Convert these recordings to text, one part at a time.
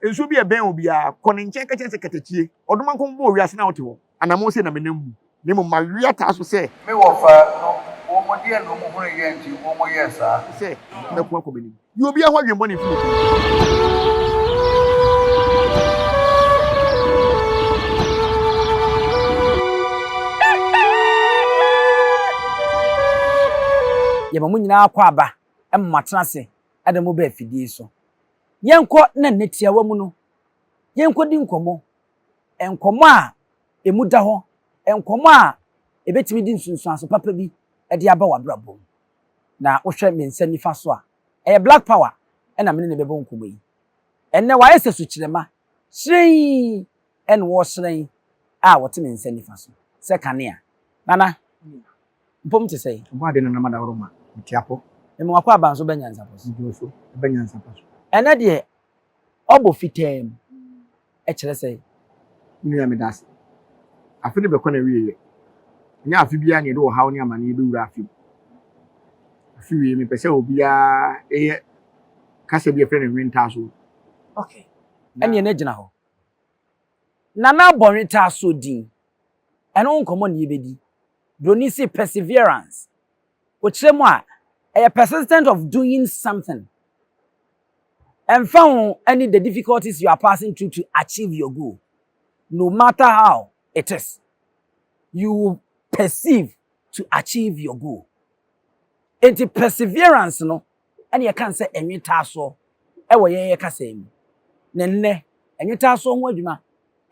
Nsuo bi a ɛbɛn wo biara, kɔ ne nkyɛn ka kyerɛ no sɛ, 'Katakyie, ɔdomankɔm bɔɔ wiase na wote hɔ. Anammɔn sei na menam mu, na mmom mawe ataa so sɛ. Me wɔfa no, wɔn deɛn na wɔn hunuiɛ nti wɔn yɛɛ saa? Sɛ mɛko akɔ m'anim. Yi obiara ho adwemmɔne mfi wo tirim. Yɛma mo nyinaa akɔ aba ma moatena ase de mo ba afidie so. Yɛnkɔ na nna tiawa mu no, yɛnkɔdi nkɔmmɔ, nkɔmmɔ a ɛmu da hɔ, nkɔmmɔ a ɛbɛtumi de nsunsuanso papa bi de aba w'abrabɔ mu. Na wohwɛ me nsa nifa so a, ɛyɛ Black Power na me ne no bɛbɔ nkɔmmɔ yi. Ɛnnɛ wayɛ sɛ sukyerɛma, hyerɛnn na ɔrehyerɛn a ɔte me nsa nifa so sɛ kanea. Nana, mpom te sɛn? Ɔbɔ ade Nana Madaworoma, mete apɔ. Mema w'akwaaba nso ba nyansapɔ so. Mede wo so ba nyansapɔ so. Ɛnnɛ deɛ, ɔbɔ fitaa mu. Ɛkyerɛ sɛn? Me nua meda ase. Afe no bɛkɔ n'awieɛ. Ɛnyɛ afe biara na yɛde ɔhaw ne amaneɛ bɛwura afe mu. Afe wei mepɛ sɛ obiara yɛ kasa bi a yɛfrɛ no nwentaasoɔ. Okay. Ɛneɛ na gyina hɔ. Nana abɔ nwentaasoɔ din. Ɛno ho nkɔmmɔ na yɛbɛdi. Broni se perseverance. Ɔkyerɛ mu a, ɛyɛ persistent of doing something. Ɛmfa ho ne the difficulties you are passing through to achieve your goal, no matter how it is, you will perceive to achieve your goal. Enti perseverance no ɛna yɛka no sɛ nwetaasoɔ ɛwɔ yɛn yɛ kasa mu. Na nnɛ, nwetaasoɔ ho adwuma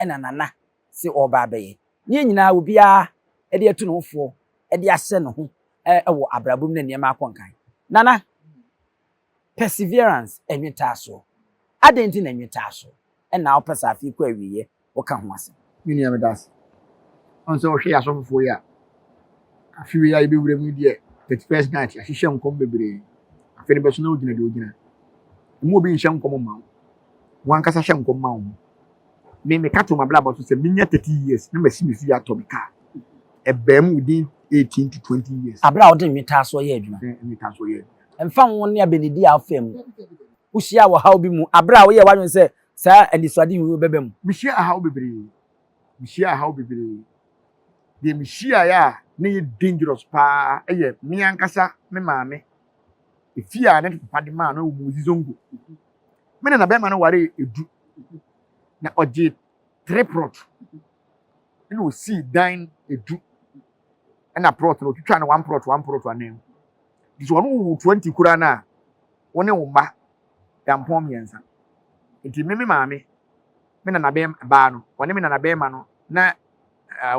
ɛna Nana se ɔreba abɛyɛ. Ne yɛn nyinaa obiara de atu ne ho foɔ de ahyɛ ne ho wɔ abrabɔ mu na nneɛma akɔ nkan. Nana, perseverance, nwetaasoɔ. Adɛn nti na nwetaasoɔ na wopɛ sɛ afe yi kɔ awieɛ woka ho asɛm? Me nua meda ase. Ɔn sɛ wohwɛ yɛ asɔfofoɔ yi a, afe wei a yɛbɛwura mu yi deɛ, 31st night, yɛahyehyɛ nkɔm bebree. Afe no bɛso na wogyina deɛ wogyina. Mma obi nhyɛ nkɔm mma wo. Wo ankasa hyɛ nkɔm ma wo ho. Me meka to m'abrabɔ so sɛ menya 30 years na masi me fie atɔ me car. Ɛbaa mu within 18 to 20 years. Aberɛ a wode nwetaasoɔ yɛ adwuma. Nwetaasoɔ yɛ adwuma. Ɛmfa ho ne abɛnidi a wofaa mu, wohyiaa ɔhaw bi mu aberɛ a woyɛɛ w'adwene sɛ saa anisoadehu yi bɛba mu. Mehyiaa ahaw bebree. Mehyiaa ahaw bebree. Deɛ mehyiaeɛ a na ɛyɛ dangerous paa yɛ me ankasa me maame efie a ne papa de maa no wɔ Mozi Zongo. Me nana bɛrima no waree edu na ɔgye three plot ɛna osii dan edu ɛna plot no otwitwa no one plot one plot anan mu. Nti sɛ ɔno wo 20 koraa no a wo ne wo mma dampɔn mmiɛnsa. Nti me me maame me nana bɛrima baa no ɔne me nana bɛrima no na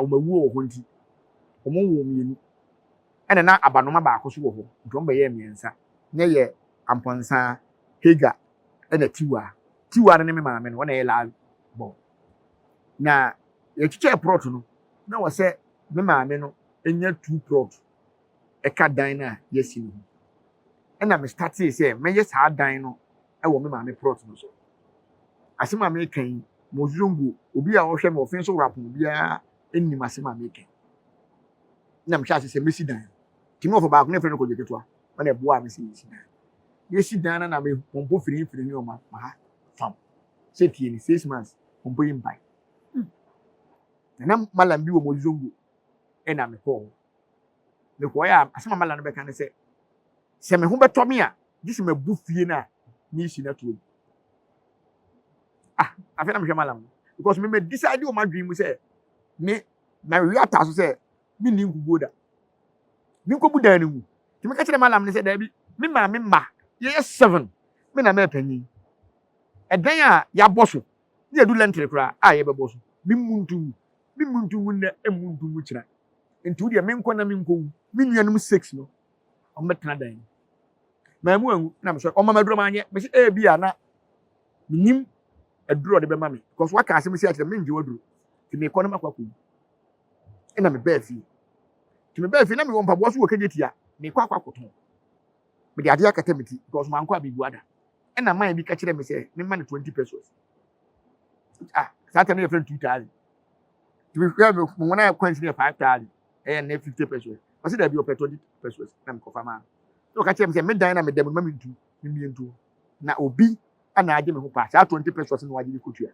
wɔn awuo wɔ hɔ nti wɔn wɔ mmienu ɛna na abanoma baako so wɔ hɔ nti wɔn bɛyɛɛ mmiɛnsa na ɛyɛ Ampɔnsa, Hagar ɛna Tiwa. Tiwa no ne me maame no ɔna ɛyɛ last born. Na yɛkyekyɛɛ plot no na wɔ sɛ me maame no nya two plot ɛka dan no a yɛasi no ho. Ɛna me startee sɛ mɛyɛ saa dan no ɛwɔ me maame plot no so. Asɛm a meka yi, Mozongo, obi a ɔhwɛ me ɔfe nso wrapɔn biara nnim asɛm a meka yi. Na mehyɛ ase sɛ mɛsi dan. Nti me wɔfa baako na yɛfrɛ no Kwadwo Ketewa, ɔna ɛboaa me sɛ yɛsi dan. Yɛsi dan no na me pɔmpɔ firimfiri ne ɔma ma ha fam. Sɛ tie ni, 6 months, pɔmpɔ yi mpae. Na na malam bi wɔ Mozongo ɛna mekɔɔ hɔ. Mekɔɔ a asɛm a malam no bɛka ne sɛ, sɛ me ho bɛtɔ me a, gye sɛ mabu fie no a mesi no ato agu. Ah, afei na mehwɛ malam no. Because me me decide wɔ m'adwene mu sɛ me mawe ataa so sɛ menni nkuguo da. Menkɔbu dan no mu. Nti meka kyerɛ malam no sɛ daabi, me maame mma yɛyɛ seven, me na mɛyɛ panyin. Ɛdan a yɛabɔ so, ne yɛdu lɛntere koraa a yɛbɛbɔ so, memmu nto ngu. Memmu nto ngu nnɛ, mmu nto ngu kyena. Nti wo deɛ menkɔ na menkɔwu. Me nuanom six no, wɔmmɛtena dan mu. Mammu angu, na mesɔre, ɔma m'aduro manyɛ. Mese ebi a na menim aduro a ɔde bɛma me. Because waka asɛm si akyerɛ me, mengye w'aduro. Nti mekɔ na makɔ akɔwu. Ɛna mebaa fie. Nti mebaa fie na mewɔ mpaboa so wɔ Kejetia. Mekɔ akɔ akɔtɔn. Mede adeɛ akata me ti because mankɔ a mebu ada. Ɛna man bi ka kyerɛ me sɛ memma no 20 pesos. Ah, saa time no yɛfrɛ no 2000. Nti mehwɛ me wɔn a coins no yɛ 5000. Ɛyɛ nnɛ 50 pesos. Ɔsɛ daabi ɔpɛ 20 pesos na mekɔfa maa no. Na ɔka kyerɛ me sɛ me dan na meda mu no ma mentu, memmie nto. Na obi Ɛna agye me ho paa. Saa 20 pesos na wagye de kɔtua.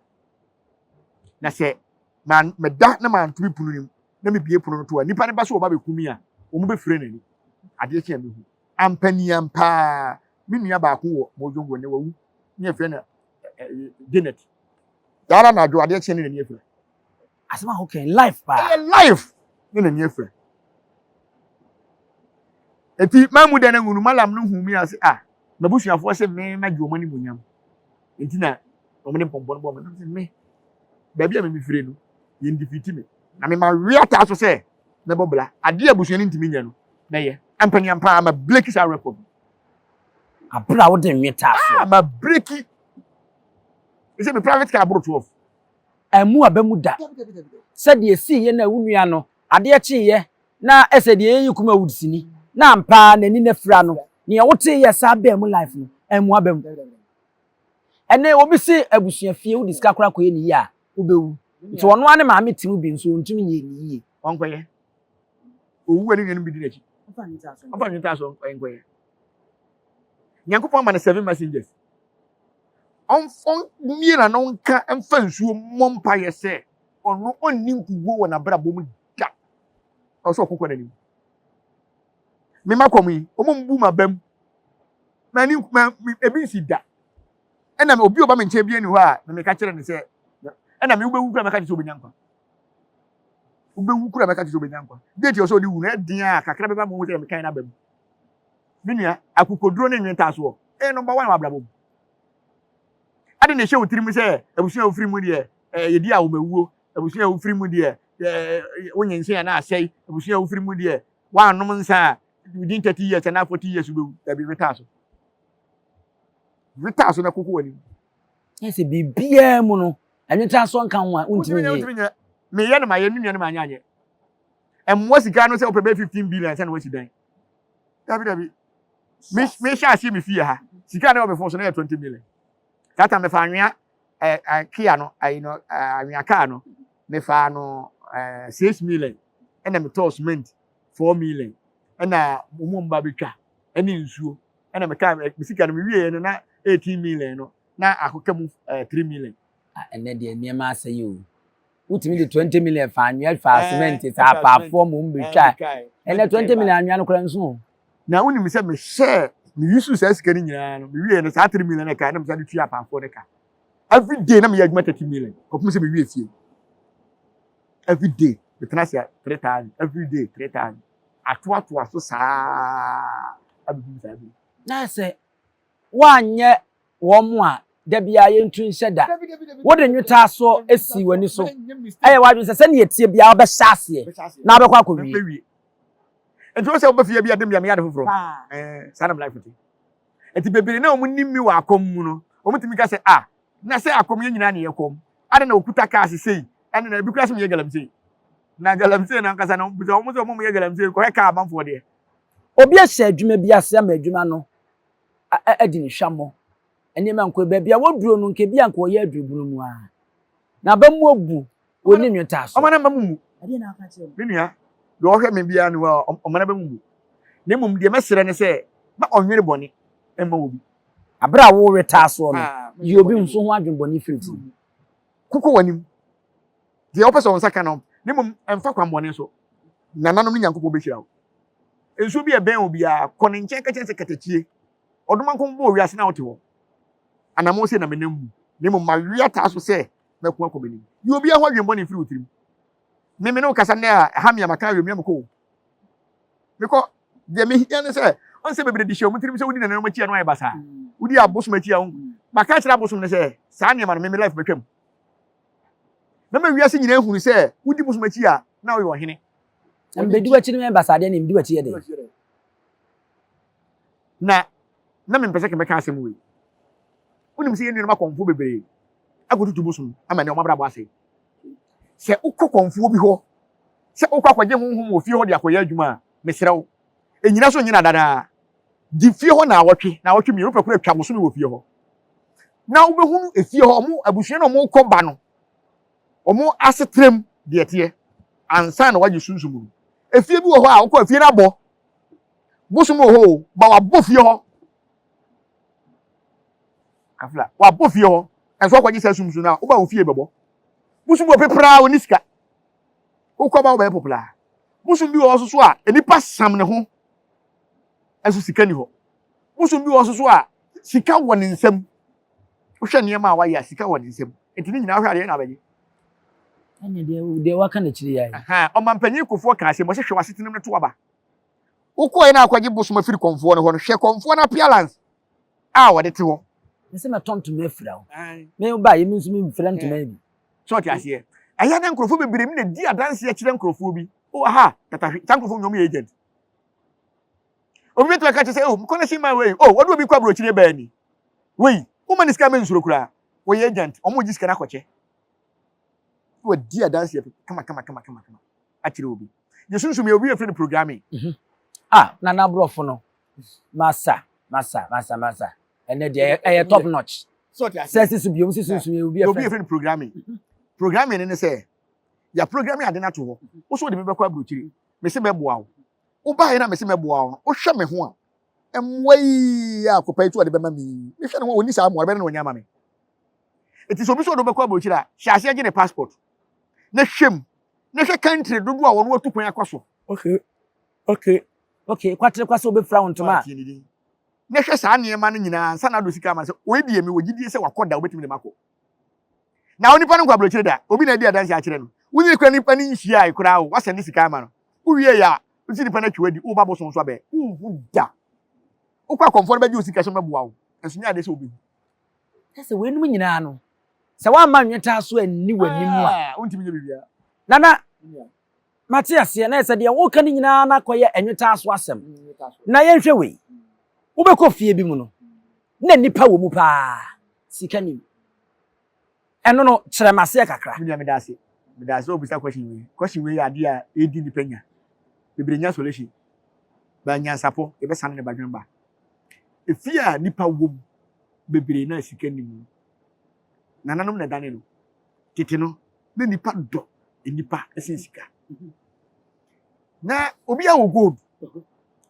Na sɛ ma meda na manto me pono no mu na mebie pono no to a, nipa no ba sɛ ɔba bɛku me a, wɔn bɛfire n'ani. Adeɛ kye a mehu. Ampaniam paa, me nua baako wɔ Mozongo nnɛ wawu, ne yɛfrɛ no Janet. Saa ara anadwo adeɛ kye ne n'ani afira. Asɛm a woka yi, life paa. Ɛyɛ life ne n'ani afira. Eti mamu dɛ no ngu no, malam no hu me ase a, m'abusuafoɔ se me magye wɔn animuonyam. Nti na wɔn de mpɔmpɔ no bɔ me. Nam sɛ me, baabi a me mefire no, yɛn defeat me. Na me ma we ataa so sɛ mɛbɔ bla. Adeɛ a abusua no ntumi nyɛ no, mɛyɛ. Ampaniam paa, ma break saa record. Abere a wode nwe taa so. Ah, ma break. Ɛsɛ me private car boro 12. Ammu aba mu da. Sɛdeɛ ɛsiiɛ na wo nua no, adeɛ kyeeɛ na ɛsɛ deɛ yɛyi Kumawood sini na ampa ara n'ani no afira no, nea woteeɛ saa baa mu life no, ammu aba mu. Ɛnnɛ obi se abusua fie wode sika koraa kɔyɛ ne yie a, wobɛwu. Nti ɔno ara ne maame te mu bi nso ɔntumi nyɛɛ ne yie. Ɔnkɔyɛ. Owu a ne nuanom bɛdi n'akyi. Ɔmfa ne ntaa so nkɔyɛ. Nyankopɔn ama no seven messengers. Ɔmmie n'ano nka mfa nsuo mmɔ mpaeɛ sɛ ɔno ɔnni nkuguo wɔ n'abrabɔ mu da. Ɔsɛ ɔko kɔ n'anim. Mema kɔm yi, wɔn mbu m'abam. Mani ma ebi nsi da. Ɛna obi ɔba me nkyɛn bi ani hɔ a, na meka kyerɛ no sɛ, ɛna me wobɛwu kura mɛka kyerɛ sɛ wobɛnya nkwa. Wobɛwu kura mɛka kyerɛ sɛ wobɛnya nkwa. Date ɔsɛ ɔde wu no ɛden a kakra bɛba mo ho sɛ mekan no aba mu. Me nua, akokoduro ne nwentaasoɔ ɛyɛ number one wɔ abrabɔ mu. Ade na ɛhyɛ wo tirim sɛ abusua a wofiri mu deɛ yɛdi awomawuo, abusua a wofiri mu deɛ wonye nsa na asɛe, abusua a wofiri mu deɛ woannom nsa a within 30 years anaa 40 years wobɛwu. Dabi, wetaa so. Wetaa so na koko w'anim. Ɛsɛ sɛ biribiara mu no, ɛnwetaa so nka ho a wontumi nyɛ. Meyɛ no mayɛ, me nua no manyɛ anyɛ. Ɛmmoa sika no sɛ wopɛ bɛyɛ 15 billion sɛ na wasi dan. Dabi dabi. Me me hyɛ aseɛ me fie ha. Sika na ɛwɔ me phone so na yɛ 20 million. That time mefa anwea eh, eh, kia no, ayi no, eh, anwea kaa no, mefa no eh, 6 million. Ɛna metɔɔ cement 4 million. Ɛna wɔn mba betwa ɛne nsuo. Ɛna meka me sika no me wie no na 18 million no na akɔka mu eh, 3 million. Ah, ɛnɛ deɛ nneɛma asɛe o. Wotumi de 20 million fa anwea fa cement sɛ apaafoɔ mmom betwa. Ɛnɛ 20 million anwea no koraa nso o. Na wonim sɛ mehyɛɛ me use saa sika no nyinaa no mewie no saa 3 million na ɛka na mesan de tua apaafoɔ no ka. Every day na meyɛ adwuma 30 million kɔpem sɛ mewie fie. Every day metena ase 3000 every day 3000 atoatoa so saa abɛduru saa bi. Na sɛ woanyɛ wɔn a da biara yɛntu nhyɛ da. Wode nwetaasoɔ si w'ani so. Ɛyɛ w'adwene sɛ sɛnea ɛteɛ biara wobɛhyɛ aseɛ na wobɛkɔ akɔwie. Nti wo sɛ wobɛ fie bi a dem deɛ meyɛ ade foforɔ. Ɛɛ saa na me life te. Nti bebree na wɔn nim me wɔ akɔm mu no, wɔn tumi ka sɛ ah na sɛ akɔm yɛn nyinaa na yɛ kɔm. Adɛn na okuta cars sei ɛne na ebi kura sɛ meyɛ galamsey. Na galamsey no ankasa no bisa wɔn sɛ wɔn yɛ galamsey kɔhwɛ car amanfoɔ deɛ. Obi ahyɛ adwuma bi ase ama adwuma no adi no hwammɔ. Nneɛma nkɔ baabi a wɔduro no nka ebi a nka wɔyɛ adurubunu mu ara. Na aba mu abu wɔn ni nwetaa so. Ɔma no mma mu mu. Me nua, deɛ ɔhwɛ me biara no a ɔma no ba mu mu. Na mmom deɛ mɛsrɛ ne sɛ ma ɔnwene bɔne mma obi. Abere a woretaa soɔ no, yi obi nso ho adwene bɔne firi tirim. Kokɔ w'anim. Deɛ wopɛ sɛ wo nsa ka no, na mmom mfa kwammɔne so. Nananom ne Nyankopɔn bɛhyira wo. Nsuo bi a ɛbɛn wo biara, kɔ ne nkyɛn ka kyerɛ no sɛ, Katakyie, ɔdomankɔm bɔɔ wiase na wote hɔ. Anammɔn sei na menam mu, na mmom mawe ataa so sɛ mɛko akɔ m'anim. Yi obiara ho adwemmɔne mfiri wo tirim. Me me ne wo kasa nnɛ a, ɛha me a maka awie me a mekɔ o. Mekɔ. Deɛ mehia ne sɛ, ɔn sɛ bebree de hyɛ wɔn tirim sɛ wodi nananom akyi a na wɔayɛ basaa. Wodi abosom akyi a, maka akyerɛ abosom no sɛ, saa nneɛma no me me life bɛtwam. Mɛma wiase nyinaa ahunu sɛ wodi bosom akyi a, na woyɛ ɔhene. Na mebɛdi w'akyi no mɛyɛ basaa deɛ na medi w'akyi yɛ dɛn? Na na mempɛ sɛ kɛmɛka asɛm wei. Wonim sɛ yɛn nuanom akɔmfoɔ bebree akɔtutu bosom ama nɛ wɔn abrabɔ asɛe. Sɛ wokɔ kɔmfoɔ bi hɔ sɛ wokɔ akɔgye honhom wɔ fie hɔ de akɔyɛ adwuma a, mesrɛ wo, ɛnyina so nyina dadaa. Gye fie hɔ naawɔtwe, naawɔtwe mmienu, wopɛ koraa twa bosome wɔ fie hɔ. Na wobɛhunu efie hɔ, ɔmo abusua na ɔmo kɔ ba no, ɔmo asetrem deɛ ɛteɛ ansa na wagye sunsum no. Efie bi wɔ hɔ a wokɔ efie no abɔ, bosom wɔ hɔ o, ba wabɔ fie hɔ. Kafla. Wabɔ fie hɔ. Ɛnso akɔgye sɛ sumsum no a, woba wo fie bɛbɔ. Bosom bi wɔ pepraa ɔnni sika. Wokɔ ba wobɛyɛ popraa. Bosom bi wɔ hɔ nso so a, nnipa sam ne ho. Ɛnso sika ni hɔ. Bosom bi wɔ hɔ nso so a, sika wɔ ne nsam. Wohwɛ nneɛma a wayɛ a, sika wɔ ne nsam. Nti ne nyinaa wohwɛ adeɛ na abɛgye. Ɛne deɛ deɛ waka n'akyiri yɛ. Ɔmampanyin Kufuor kaa asɛm, ɔsɛ hwɛ w'asetenam no to aba. Wokɔe na akɔgye bosom afiri kɔmfoɔ no hɔ no, hwɛ kɔmfoɔ no appearance a ɔde te hɔ. Mese mɛtɔ ntoma afira wo. Me ba yɛ me nso memfira ntoma yi bi. So ɔte aseɛ? Ɛyɛ na nkurɔfoɔ bebree bi na di adanseɛ kyerɛ nkurɔfoɔ bi. O aha, tatahwe, saa nkurɔfoɔ nyɛ wɔn yɛ agent. Obi bɛtumi aka kyerɛ sɛ, oh, connection man wei, oh, wɔde obi kɔ aburokyire baa ni. Wei, woma ne sika mensuro koraa. Wɔyɛ agent, wɔn gye sika no akɔkyɛ. Wɔdi adanseɛ kama kama kama kama kama akyerɛ obi. Yɛ sunsum yɛ obi yɛfrɛ no programming. Ah, Nana aborɔfo no, masa, masa, masa, masa. Ɛnɛ deɛ ɛyɛ top notch. Sɛ si so biom si sunsum yɛ obi yɛfrɛ. Obi yɛfrɛ no programming. Programming ne sɛ, yɛ programming ade no ato hɔ. Wo so wode me bɛkɔ aburokyire. Mese mɛboa wo. Wobaeɛ na mese mɛboa wo no, wohwɛ me ho a, mmoa yi a akɔpa yi to ɔde bɛma me yi, mehwɛ ne ho a ɔnni saa mmoa no, bɛyɛ na ɔnya ama me. Enti sɛ obi sɛ ɔde wobɛkɔ aburokyire a, hyɛ aseɛ gye ne passport na hwɛ mu, na hwɛ country dodoɔ a wɔn atu kwan akɔ so. Okay, okay, okay, kwatere kwa sɛ wobɛfira wo ntoma a. Na hwɛ saa nneɛma no nyinaa ansa na adɔ sika ama no sɛ wei deɛ mewɔ gyidie sɛ wakɔ da wobɛtumi de makɔ. Na onipa no nkɔ aburokyire da, obi na adi adanse akyerɛ no. Wonyini kura nipa no nhyiae koraa o, wasɛnde sika ama no. Wowie yɛ a, wosi nipa no atwi wadi, woba bosom so abɛ, wonhu da. Wokɔ akɔmfoɔ no bɛgye wo sika sɛ wɔbɛboa wo, nso nyɛ adeɛ sɛ wobɛhu. Kyerɛ sɛ weinom nyinaa no, sɛ woamma nwetaa so anni w'anim a. Ah, wontumi nyɛ biribiara. Nana, mate aseɛ, na ɛsɛ deɛ woka no nyinaa no akɔyɛ nwetaa so asɛm. Na yɛnhwɛ wei, wobɛkɔ fie bi mu no, na nnipa wɔ mu paa, sika nim. Ɛno no, kyerɛ me aseɛ kakra. Me nua meda ase. Meda ase sɛ wobisa question wei. Question wei yɛ adeɛ a ɛdi nnipa nya. Bebree nya solution. Ba nyansapɔ, yɛbɛsane ne badwemba. Efie a nnipa wɔ mu bebree na sika nni mu. Nananom na ɛdane no. Tete no, na nnipa dɔ nnipa sen sika. Na obiara wɔ gold.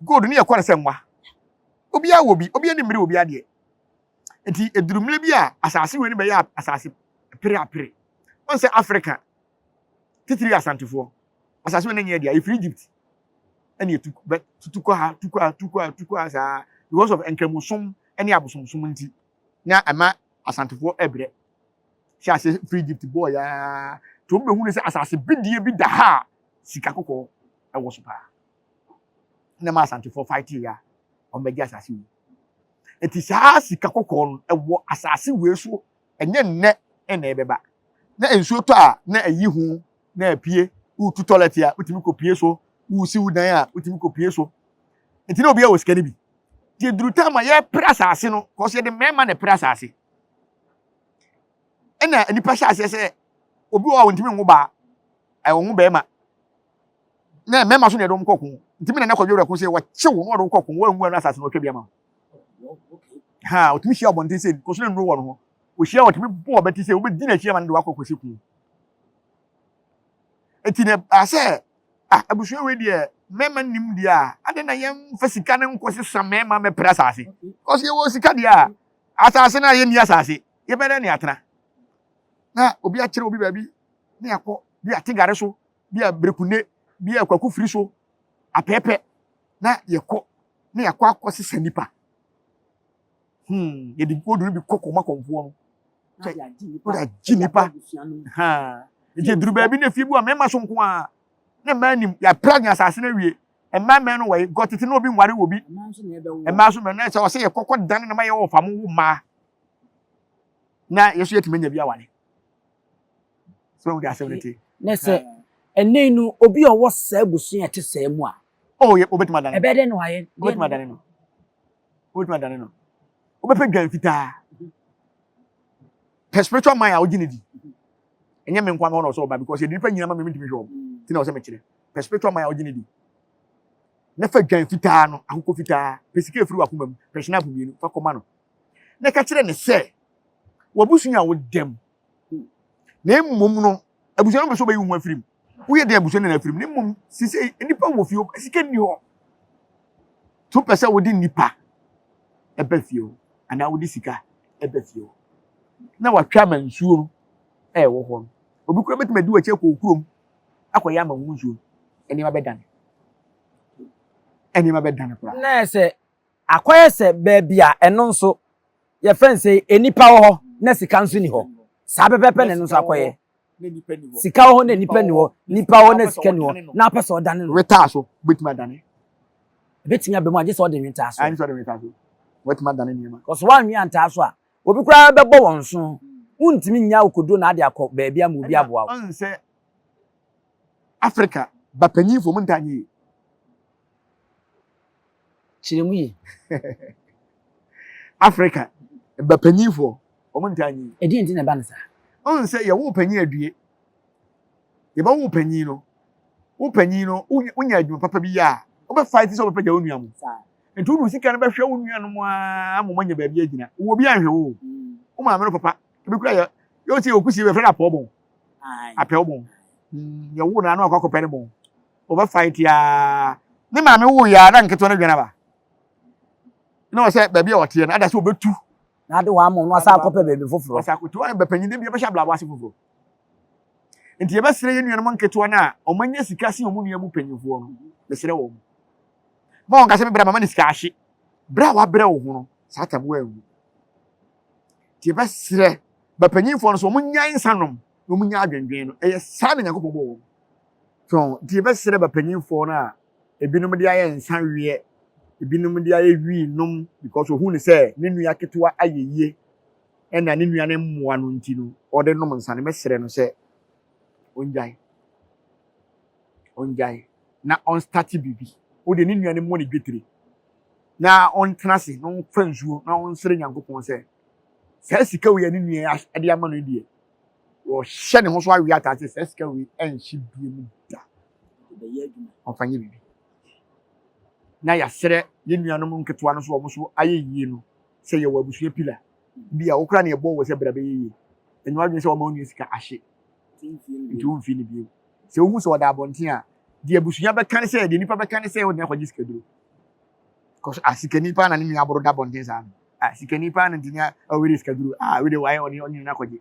Gold no yɛ kɔre sɛ nwa. Obiara wɔ bi, obiara ni mmere obi adeɛ. Nti eduru mmerɛ bi a asase wei no bɛyɛ asase pere apere. Wɔn sɛ Africa, titiri Asantefoɔ, asase wei no nyɛ deɛ efiri Egypt ɛna etu bɛ tutu kɔ ha, tu kɔ ha, tu kɔ ha, tu kɔ ha saa because of nkramosom ɛne abosomsom nti na ɛma Asantefoɔ ɛbrɛ. Hyɛ ase firi Egypt bɔɔ yaa nti wɔn bɛhu ne sɛ asase bidie bi da ha a sika kɔkɔɔ ɛwɔ so paa. Na ɛma Asantefoɔ fight ya wɔn bɛgye asase wei. Nti saa sika kɔkɔɔ no ɛwɔ asase wei so ɛnyɛ nnɛ ɛna ɛbɛba. Na nsuo tɔ a na ɛyi ho na apue, wotu toilet a wotumi kɔpue so, wosi wo dan a wotumi kɔpue so. Nti na obiara wɔ sika no bi. Nti eduru time a yɛpere asase no, kɔs yɛde mmarima na ɛpere asase. Ɛna nnipa hyɛ aseɛ sɛ obi wɔ hɔ a ɔntumi nwo baa, ɛwɔ ho bɛrima. Na mmarima so na yɛde wɔn kɔ ko. Nti mi na na kɔdwe wura ko sɛ wɔkyew na wɔde wo kɔ ko, wɔanwu ano asase na wɔtwa bi ama wo. Ha, ɔtumi hyia abɔnten sɛ kɔso na nnuro wɔ no ho. Ɔhyia ɔtumi bɔ ɔbɛti sɛ wobɛdi n'akyi ama no de wakɔ kɔsi ko. Eti na ɛbaa sɛ, ah, abusua wei deɛ, mmarima nnim deɛ a, adɛn na yɛmfa sika no nkɔ sesa mmarima mmɛpere asase? Kɔso yɛwɔ sika deɛ a, asase no a yɛnni asase, yɛbɛdɛ ne atena. Na obi akyerɛ obi baabi, ne akɔ, bi a Tigare so, bi a Berekunde, bi a Kwaku Firi so, apɛɛpɛ, na yɛkɔ, na yɛakɔ akɔ sesa nipa. Hmm, yɛde gold no bi kɔ kɔma kɔmfoɔ no. Wode agye nipa. Nti eduru baabi na efie bi wɔ mmarima so nko a na mmaa nim yɛapra ne asase no awie. Mmaa mmɛn no wɔ yi gɔ tete na obi nware wɔ bi. Mmaa nso mmɛn sɛ ɔsɛ yɛkɔkɔ dan na ma yɛwɔ fa mo wo mmaa. Na yɛso yɛtumi anya bi aware. So wɔn de asɛm no te. Ne sɛ ɛnɛ no obi a ɔwɔ saa abusua a ɛte saa mu a. Oh, yɛ obetumi adane. Ɛbɛyɛ dɛ na wayɛ. Obetumi adane no. Wobɛtumi adane no. Wobɛpɛ dwan fitaa. Pɛ spiritual mind a wogye ne di. Ɛnyɛ me nko ara na ɔsɛ ɔba because yɛde nipa nyina ma me mentumi hwɛ wɔn. Nti na ɔsɛ mekyerɛ. Pɛ spiritual mind a wogye ne di. Na fa dwan fitaa no, akokɔ fitaa, pɛ sika efiri w'akoma mu, pɛ hyinapo mmienu, fa kɔma no. Na ka kyerɛ ne sɛ, w'abusua a wodam. Na mmom no, abusua no bɛ sɛ ɔbɛyi wo ho afiri mu. Woyɛ dɛn abusua no na afiri mu. Na mmom, sisi nnipa wɔ fie, sika nni hɔ. So wopɛ sɛ wode nnipa ɛba fie hɔ anaa wode sika ɛba fie hɔ. Na watwa ama nsuo no a ɛwɔ hɔ no. Obi koraa bɛtumi adi w'akyi akɔ wo kurom akɔyɛ ama wo nsuo no. Nneɛma bɛdane. Nneɛma bɛdane koraa. Na ɛyɛ sɛ akɔyɛ sɛ baabi a ɛno nso yɛfrɛ no sɛ nnipa wɔ hɔ na sika nso ni hɔ. Saa pɛpɛɛpɛ na ɛno nso akɔyɛ. Sika wɔ hɔ na nnipa ni hɔ, nnipa wɔ hɔ na sika ni hɔ, na apɛ sɛ ɔdane no. Wetaa so bɛtumi adane. Ɛbɛtumi aba mu a gye sɛ ɔde nwetaa so. Agye sɛ ɔde nwetaa so. Wɔatumi adane nneɛma. Kɔso woanwe antaa so a, obi koraa bɛbɔ wɔn so. Wontumi nnya akokoduro na ade akɔ baabi ama obi aboa wo. Ɛna ɔn sɛ Africa ba panyinfoɔ mo ntaa nyɛ yie. Kyerɛ mu yie. Africa ba panyinfoɔ wɔn ntaa nyɛ yie. Ɛdeɛn nti na ɛba no saa? Ɔn sɛ yɛwo panyin adue. Yɛbɛwo panyin no, wo panyin no wonya adwuma papa bi yɛ a, wobɛ fight sɛ wobɛpɛgya wo nua mo. Nti wode wo sika no bɛhwɛ wo nuanom ara ma wɔanya baabi agyina. Wowɔ bi anhwɛ wo. Wo maame no papa, ebi kura yɛ yɛ ɔsi okusi yɛfrɛ no apɔɔbɔn. Apɛwbɔn. Yɛwo no ano akɔ akɔpɛ ne bɔn. Wɔbɛ fight aa. Ne maame wo yɛ a na nketewa no dwan aba. Na ɔsɛ baabi a ɔteɛ no ada sɛ ɔbɛtu. Na ade wɔ ama no asa akɔpɛ baabi foforɔ. Ɔsɛ akoto ayɛ bɛpanyin de bi ɛbɛhyɛ abrabɔ ase foforɔ. Nti yɛbɛsrɛ yɛn nuanom nketewa no a wɔanya sika sen wɔn nua mu mpanyinfoɔ no, mesrɛ wɔn. Ma wɔn kasa me bra mama ne sika ahye. Berɛ a wabrɛ wo ho no, saa tam woanwu. Nti yɛbɛsrɛ bɛpanyinfoɔ no so wɔn nyae nsa nom na wɔn nya adwendwen no. Ɛyɛ saa na Nyankopɔn bɔɔ wɔn. So nti yɛbɛsrɛ bɛpanyinfoɔ no a ebinom de ayɛ nsa weɛ, ebinom de ayɛ wii nom because ohun ne sɛ ne nua ketewa ayɛ yie ɛna ne nua no mmoa no nti no ɔde nom nsa no, mɛsrɛ no sɛ ɔngyae. Ɔngyae na ɔnstate biribi. Wo deɛ ne nua no mmɔ ne dwetire na ɔntena ase na ɔmfa nsuo na ɔnsrɛ Nyankopɔn sɛ saa sika wei a ne nua de ama no yi deɛ ɔhyɛ ne ho so awe ataase saa sika wei ɛnhye bie mu da. Ɔmfa nyɛ biribi. Na yɛasrɛ yɛn nuanom nketewa no so wɔn so ayɛ yie no sɛ yɛwɔ abusua pila bi a wokora ne ɛbɔ wɔ sɛ bra bɛyɛ yie. Ɛnyɛ w'adwene sɛ wɔma wo nua sika ahye nti womfi ne bio. Sɛ wohu sɛ ɔda abɔnten a, deɛ abusua bɛka ne sɛ, deɛ nipa bɛka ne sɛ wode no akɔgye sikaduro. Kɔso ah sikani paa na ne nua aboro da abɔnten saa no. Ah sikani paa na ntini a ɔwere sikaduro. Ah wede wayɛ ɔne ɔne no akɔgye.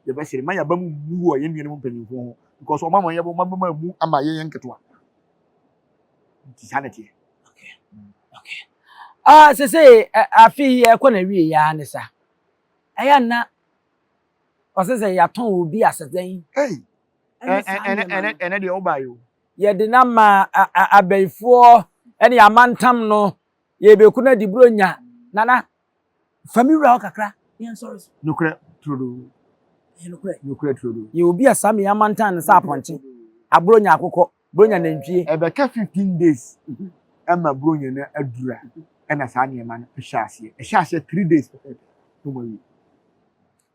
Yɛbɛsere ma yɛaba mu mmu wɔ yɛn nuanom mpanyinfoɔ ho because wɔn ama yɛn wɔn ama mu ama yɛn yɛn nketewa. Nti saa na ɛteɛ. Okay. Okay. Ah sese afi yi ɛkɔ na wie ya ne sa. Ɛyɛ na ɔsɛ sɛ yɛatɔn obi asɛdɛn. Hey. Ɛnɛ ɛnɛ deɛ ɔba yi o. Yɛde no ama abayifoɔ ne amantam no yɛbɛku no adi buronya. Nana fa me wura hɔ kakra na yɛnsɔre so. Nokorɛ turodoo. Ɛyɛ nokorɛ. Nokorɛ turodoo. Yɛ obi a saa me amantam no sɛ apɔnkye, aburonya akokɔ, buronya nantwie. Ɛbɛka 15 days ɛma buronya no aduru a ɛna saa nneɛma no hyɛ aseɛ. Ɛhyɛ aseɛ 3 days pɛpɛɛpɛ na wɔawie.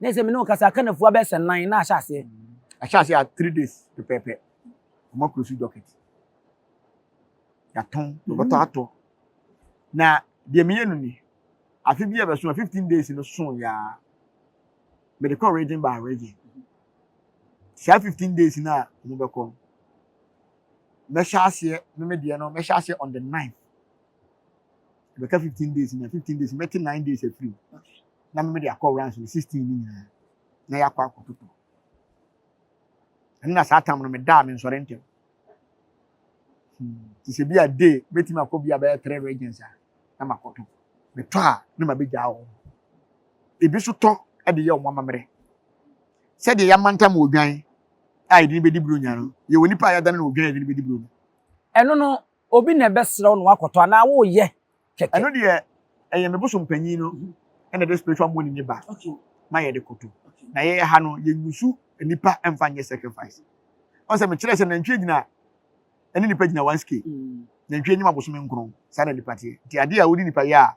Na sɛ me ne wo kasa aka nafua bɛyɛ sɛ nan na ahyɛ aseɛ. Ahyɛ aseɛ a 3 days pɛpɛɛpɛ. Wɔn akuro so docket. Yɛatɔn, wɔbɛtɔ atɔ. Na deɛ meyɛ no ni, afe bi a ɛbɛso a 15 days no so yaa. Mede kɔ region by region. Saa 15 days no a wɔn bɛkɔ no, mɛhyɛ aseɛ me me deɛ no mɛhyɛ aseɛ on the 9th. Ɛbɛka 15 days na 15 days mɛte 9 days afiri mu. Na me de akɔ rounds no 16 no nyinaa na yɛakɔ akɔtotɔ. Ɛno na saa tam no meda a mensɔre ntɛm. Nti sɛ bi a day mɛtumi akɔ bi a bɛyɛ three regions a na makɔtɔ. Metɔ a na mabɛgyaa wɔn. Ebi nso tɔ de yɛ wɔn amammerɛ. Sɛdeɛ yɛamantam odwan a yɛde no bɛdi buronya no, yɛwɔ nipa a yɛadane no odwan a yɛde no bɛdi buronya. Ɛno no obi na ɛbɛsrɛ wo na wakɔtɔ anaa woyɛ kɛkɛ? Ɛno deɛ ɛyɛ me bosom panyin no ɛna ɛde spiritual money ne ba ma yɛde kɔtɔ. Na yɛyɛ ha no yɛnyusu nipa mfa nyɛ sacrifice. Ɔn sɛ mekyerɛ sɛ nantwie gyina ɛne nipa gyina one scale. Nantwie anim abosome nkron saa na nipa teɛ. Nti adeɛ a wode nipa yɛ a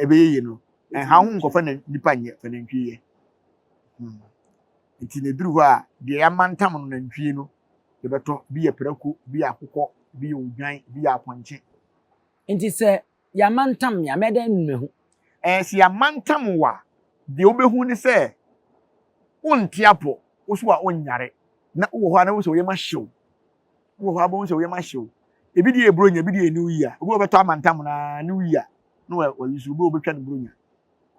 ɛbɛyɛ yie no ɛnha ho nkɔfa na nipa nyɛ fa nantwie yɛ. Nti na eduru hɔ a deɛ yɛamantam no nantwie no yɛbɛtɔ bi yɛ prako, bi yɛ akokɔ, bi yɛ odwan, bi yɛ apɔnkye. Nti sɛ yɛamantam me a mɛyɛ dɛn mahu? Ɛɛ sɛ yɛamantam wo a deɛ wobɛhu ne sɛ wonte apɔ, wo so a wonyare na wowɔ hɔ a na wohu sɛ wo yam ahye wo. Wowɔ hɔ a wobɛhu sɛ wo yam ahye wo. Ebi deɛ yɛ buronya, ebi deɛ yɛ new year. Obi wɔ bɛtɔ amantam no ara new year na wayi so, obi wɔ bɛtwa no buronya.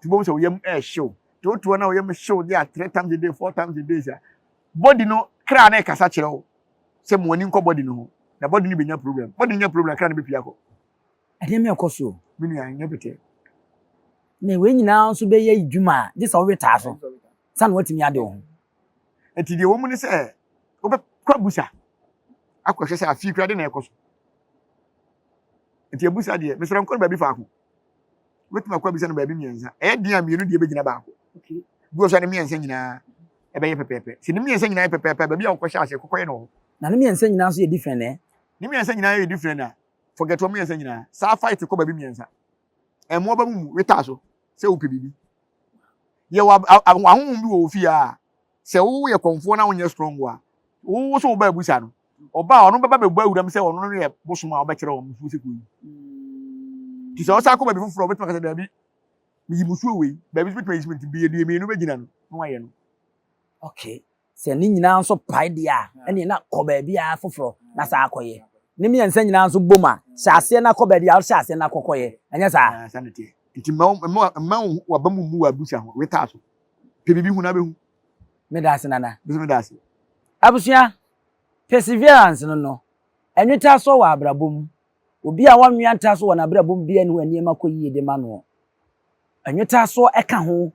Nti wobɛhu sɛ wo yam ɛrehyew. Nti wote hɔ na wo yam hyew de a three times a day, four times a day a, body no, kra no rekasa kyerɛ wo sɛ ma w'ani nkɔ body no ho. Na body no bɛnya problem. Body no nya problem a, kra no bɛpue akɔ. Ɛdeɛn na ɛkɔ so? Me nua, ɛnyɛ petee. Na wei nyinaa nso bɛyɛ adwuma a, gye sɛ wowe taa so sa na woatumi ade wo ho. Nti deɛ ɛwɔ mu ne sɛ wobɛkɔ abusa akɔhwɛ sɛ afei koraa de na ɛkɔ so. Nti abusa deɛ, mesrɛ nkɔ no baabi faako. Wobɛtumi akɔ abisa no baabi mmiɛnsa. Ɛyɛ den a mmienu deɛ bɛgyina baako. Bi wɔ so a ne mmiɛnsa nyinaa ɛbɛyɛ pɛpɛɛpɛ. Sɛ ne mmiɛnsa nyinaa yɛ pɛpɛɛpɛ a, baabi a wokɔhyɛ aseɛ kɔkɔyɛ no wɔ hɔ. Na ne mmiɛnsa nyinaa nso yɛ different ɛ? Ne mmiɛnsa nyinaa yɛ different a, forget wɔn mmiɛnsa nyinaa. Saa fight kɔ baabi mmiɛnsa. Ɛmmoa ba mu mu wetaa so sɛ wopɛ biribi. Yɛwɔ ahonhom bi wɔ wo fie a, sɛ woyɛ kɔmfoɔ na wonyɛ strong a, wo so woba abusa no. Ɔba a ɔno bɛba bɛbɔ awuram sɛ ɔno no yɛ bosom a ɔbɛkyerɛ wɔn musuo sɛ kɔ yi. Nti sɛ ɔsan kɔ baabi foforɔ a, ɔbɛtumi aka sɛ daabi, meyi musuo wei, baabi nso bɛtumi ayi so nti deɛ mmienu bɛgyina no na wayɛ no. Okay. Sɛ ne nyinaa nso pae deɛ a, ɛneɛ na kɔ baabi a foforɔ na saa akɔyɛ. Ne mmiɛnsa nyinaa nso bom a, hyɛ aseɛ na kɔ baabi a wohyɛ aseɛ na kɔkɔyɛ. Ɛnyɛ saa? Ah, saa na ɛteɛ. Nti mma mma mma w'aba mu mmu w'abusa ho, wetaa so. Pɛ biribi hu na bɛhu. Meda ase Nana. Me nso meda ase. Abusua, perseverance no no, ɛnwetasoɔ wɔ abrabɔ mu. Obi a wɔnwea ntaso wɔ n'abrabɔ mu biara nni hɔ a nneɛma kɔ yie de ma noɔ. Ɛnwetasoɔ ɛka ho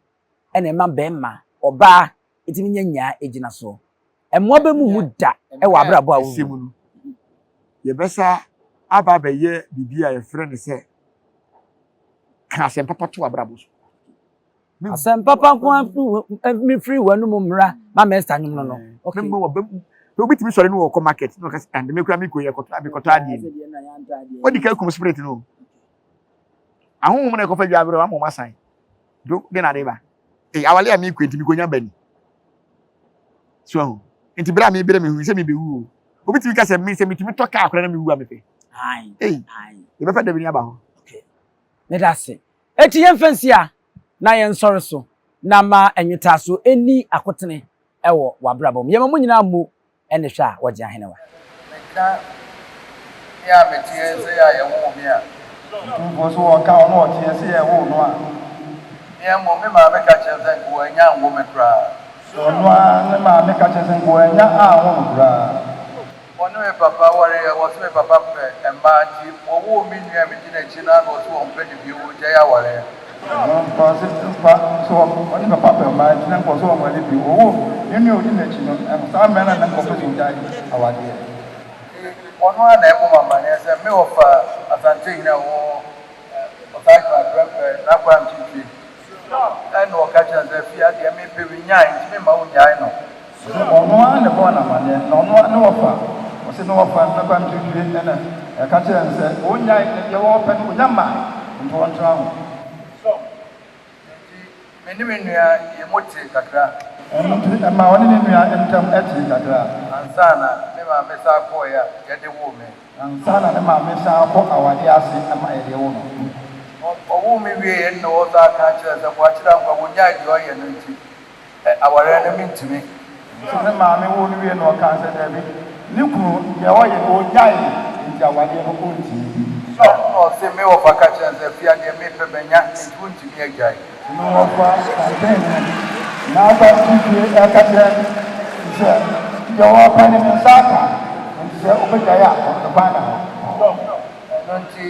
na ɛma barima, ɔbaa, tumi nya nyaa gyina soɔ. Mmoa bɛ mu mu da wɔ abrabɔ a Ɛsɛ mu no, yɛbɛsa aba abɛyɛ biribi a yɛfrɛ no sɛ ka asɛm papa to abrabɔ so. Asɛm papa nko ara mfiri w'anum mmra ma mɛsta nnwom no no. Okay. Mma waba mu. Obi tumi sɔre no wɔ kɔ market na ɔka sɛ ande me kura me kɔ yɛ kɔtɔ mekɔtɔ adeɛ bi. Wadi ka kum spirit no. Ahohom na ɛkɔfa dwa abrɛ ama ɔma san. Do de na de ba. Ee awale a mekɔ nti mekɔnya ba ni. So ahu. Nti bere a mebrɛ me hu sɛ mebewu o. Obi tumi ka sɛ me sɛ metumi tɔ kaa koraa na mewu a mepɛ. Ei, yɛbɛfa da bi ni aba hɔ. Okay. Meda ase. Enti yɛmfa nsi ha na yɛnsɔre so na ma nwetaaso nni akotene wɔ w'abrabɔ mu. Yɛma mo nyinaa mmu ne hwɛ a wɔgye ahenewa. Meka me a meteɛ sɛ a yɛwoo me a. Otumfoɔ so ɔka ɔno ɔteɛ sɛ yɛwoo no a. Me mmom me maame ka kyerɛ sɛ nka wannya anwo me koraa. Ɔno ara ne maame ka kyerɛ sɛ nka wannya anwo no koraa. Wɔne me papa wareɛ, wɔse me papa pɛ mmaa nti wɔwoo me nua a medi n'akyi no ara na wɔse wɔmpɛ no bio, wɔgyae awareɛ. Ɔno ɔse mfa sɛ ɔne papa pɛ mmaa nti na nka ɔse wɔnware bio, wɔwoo ne nua a ɔdi n'akyi no, saa mmerɛ no na nka ɔpɛ sɛ ɔgyae awadeɛ. Nti ɔno ara na ɛbɔ me amaneɛ sɛ me wɔfa Asantehene a ɔwɔ Ɔsagyima Prɛmpɛ n'akwaa mfimfini. Ɛnna ɔka kyerɛɛ no sɛ, Afie adeɛ mepɛ menyae, nti memma wonnyae no. Ɔse ɔno ara na ɛbɔɔ no amaneɛ, na ɔno ara ne wɔfa, ɔse ne wɔfa no kwan mfimfini ɛna ɛka kyerɛɛ no sɛ ɔnnyae, na deɛ ɔɔpɛ no ɔnya mmae, nti ɔntena ho. Enti me ne me nua yɛn mu tee kakra. Ɛno nti ɛmaa ɔne ne nua ntam tee kakra. Ansa na me maame san kɔeɛ a yɛde woo me. Ansa na ne maame san akɔ awadeɛ ase ma yɛde wo no. Ɔwoo me wieeɛ no na ɔsan ka kyerɛɛ sɛ Boakyere Ankwa wɔnnyae deɛ ɔyɛ no nti awareɛ no mentumi. Nso ne maame woo no wieeɛ no ɔkaa sɛ daabi, ne kunu deɛ ɔyɛ no ɔnnyae nti awadeɛ no ɔntumi. Ɛnna ɔse me wɔfa ka kyerɛɛ no sɛ Afia deɛ mepɛ manya nti wontumi agyae. No wɔfa campaign no n'aba fifie ɛka kyerɛ no sɛ deɛ ɔpɛ no ne nsa aka nti sɛ ɔbɛgyae a ɔno ne kwan da hɔ. Ɛno nti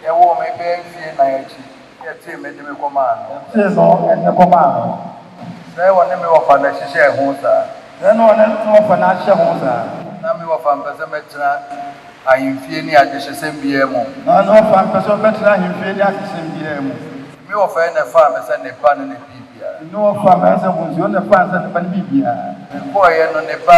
yɛwoo me bɛyɛ mfie nnan akyi yɛtee me de me kɔmaa no. Yɛtee no de kɔmaa no. Sɛ ɔne me wɔfa na ɛhyehyɛɛ ho saa. Sɛ na ɔne ne wɔfa na ahyɛ ho saa. Na me wɔfa mpɛ sɛ mɛtena ahemfie ne adehyesɛm biara mu. Na ne wɔfa mpɛ sɛ ɔbɛtena ahemfie ne adehyesɛm biara mu. Me wɔfa yi na ɛfaa me sɛ ne ba ne ne biribiara. Ne wɔfa Mensah Bonsu na ɛfaa no sɛ ne ba ne biribiara. Mekɔeɛ no, ne ba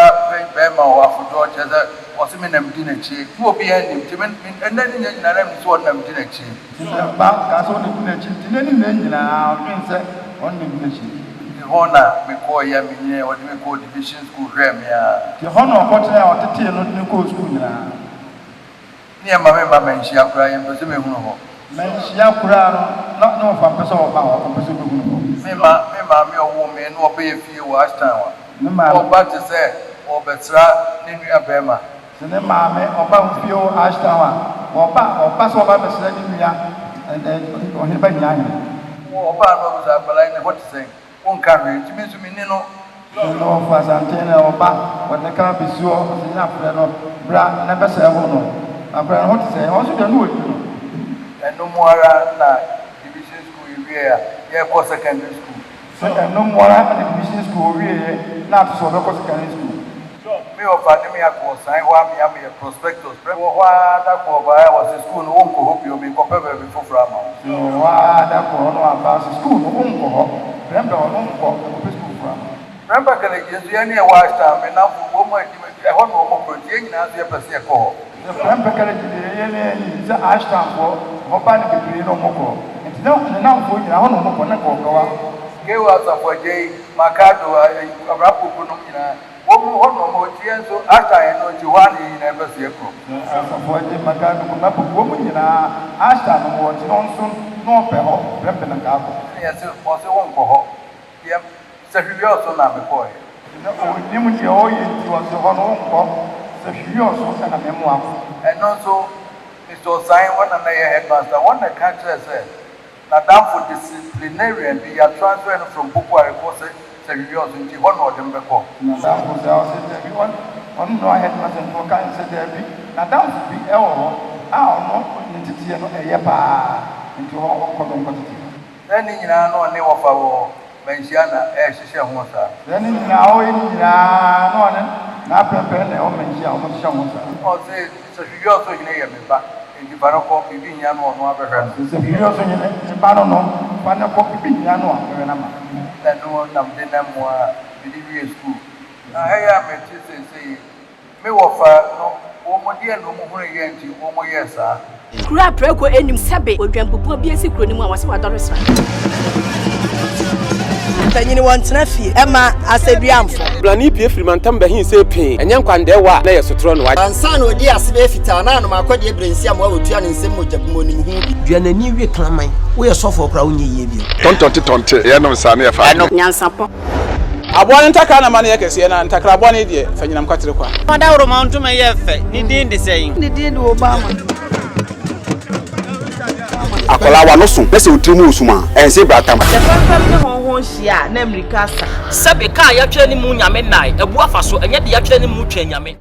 barima wɔ afotoɔ, kyerɛ sɛ, ɔse me na medi n'akyi. Na obiara nnim, nti me, me, ɛnnɛ ne nnɛ nyinaa na menim sɛ ɔno na medi n'akyi. Nti ne ba kaa sɛ ɔno na ɔdi n'akyi, nti nnɛ ne nnɛ nyinaa ɔdwen sɛ ɔno na ɔdi n'akyi. Nti hɔ na mekɔeɛ a menyiniiɛ, wɔde me kɔɔ division school hwɛɛ me ara. Nti hɔ na ɔkɔtenaeɛ a ɔtetee no de no kɔɔ sukuu nyinaa. Ne yɛmma me mma manhyia koraa, yɛmpɛ sɛ mɛhunu hɔ. Manhyia koraa no, na ne wɔfa mpɛ sɛ ɔba hɔ, ɔmpɛ sɛ ɔbɛhunu hɔ. Me ma, me maame a ɔwoo me no ɔbɛyɛ fie wɔ Ashtown a, Ne maame. ɔba te sɛ ɔrebɛsra ne nua barima. Sɛ ne maame ɔba wo fie wɔ Ashtown a, ɔba, ɔba sɛ ɔba abɛsra ne nua, ɛ, ɛ, ɔhene ba Hiahene. Ɔbaa no ɔbisa akwadaa yi ne ho te sɛn? Wonka hwee nti me nso menni no. Na ɔfo Asante na ɔba ɔde ne car besi hɔ ɔse nya frɛ no bra na bɛsɛe ho no akora no ho te sɛn ɔnso deɛ no ɔnni no. Ɛno mu ara na division school yi wiee a yɛrekɔ secondary school. Sɛ ɛno mu ara na division school ɔwieɛ na ato sɛ ɔbɛkɔ secondary school. Me ɔfa ne me akɔ ɔsan hɔ amea meyɛ prospectus prɛ wɔ hɔ ara da koro ɔbaeɛ a ɔse school no wonkɔ hɔ bio merekɔpɛ baabi foforɔ ama wo. Sɛ wɔ hɔ ara da koro ɔno aba ɔse school no wonkɔ hɔ prɛmpɛ ɔno nkɔ mekɔpɛ school foforɔ ama wo. Prɛmpɛ kɛlɛgye nso yɛne ɛwɔ Ashtown me nnamfo wɔ mu adi ɛhɔ na wɔn kɔ nti yɛn nyinaa nso yɛpɛ sɛ yɛkɔ hɔ. Sɛ prɛmpɛ kɛlɛgye deɛ yɛne yɛnim sɛ Ashtown foɔ hɔ ba no bebree na wɔn kɔ nti na ne nnamfoɔ nyinaa hɔ na wɔn kɔ na nka ɔpɛ hɔ akɔ. Keo Asafo Agyei, Makado, ayi Kwabena Poku nom nyinaa Wɔn mu hɔ na wɔn teɛ nso Ashtan ɛno nti hɔ ara na yɛn nyinaa pɛ sɛ yɛkorɔ. Na asafo agye mmakan no kɔma po wɔn mu nyinaa Ashtan no wɔ nti na ɔnso na ɔpɛ hɔ prɛmpɛ na nka akɔ. Ɛna yɛse ɔse wonkɔ hɔ deɛ sahwiwiɔso na mekɔɔɛ. Na ɔnnim deɛ ɔyɛ nti ɔse hɔ no wonkɔ sahwiwiɔso na memmoa wo. Ɛno nso Mister Osain hɔ na na ɛyɛ headmaster hɔ na ɛka kyerɛɛ sɛ N'adamfo disciplinarian bi yɛatransfer no from Bokuare kɔ sɛ Sɛhwehwɛ ɔso nti hɔ na ɔde me bɛkɔ. N'adamfo sɛ ɔse dabi ɔno ɔno headmaster nti ɔka no sɛ dabi n'adamfo bi wɔ hɔ a ɔno ne nteteɛ no ɛyɛ paa nti hɔ ɔnkɔ no nkɔ tete. Sɛ ne nyinaa na ɔne wɔfa wɔ manhyia na ɛrehyehyɛ ho saa. Sɛ ne nyinaa ɔyɛ ne nyinaa na ɔne n'apɛpɛ na ɛwɔ manhyia a wɔhyehyɛ ho saa. Ɔse Sɛ Hwiwiɔso hene yɛ me ba, enti fa no kɔ, biribi nhia no a ɔno ara bɛhwɛ no. Sɛ Hwiwiɔso hene ne ba no no, fa no kɔ, biribi nhia no a, mɛhwɛ no ama no. Na ɛno na mede nam mu ara mede wiee sukuu. Na ha yi a mete seesei yi, me wɔfa no, wɔn deɛn na wɔhunuiɛ nti wɔyɛɛ saa? Kuro a prako nnim sɛbe odwanbubuo bi asi kuro no mu a wɔse wadɔre sra. Mpanyin wɔntena fie mma asɛduamfo. Blani pue firi mantam bɛhe see pee, ɛnyɛ nkwandɛɛwa a na ɛyɛ sotorɔ no. Ansa na odii ase bɛyɛ fitaa na anom akɔdeɛ berɛ nsi amoa wɔtua ne nsam mogya bu mu onim ho bi. Dua n'ani we kraman. Woyɛ sɔfoɔ koraa wonyɛ yie bio. Tɔntɔnte tɔnte yɛnom saa ne yɛfa adeɛ. Nyansapɔ. Aboa no ntakra na ma no yɛ kɛseɛ, na ntakra bɔne deɛ, fa nyinam kwatere kwa. Ɔdawuroma ntoma yɛ fɛ, ne din de sɛn? Ne din de Obama. Akwadaa w'ano so na sɛ wo tiri mu resum a, ɛnse bratam. Sɛ fɛmfɛm ne hɔnhɔn hyia a, na mmirika asa. Sɛbe, kaa yɛatwerɛ ne mu Nyame nnae, abu afa so, ɛnyɛ deɛ yɛatwerɛ ne mu Twɛn Nyame.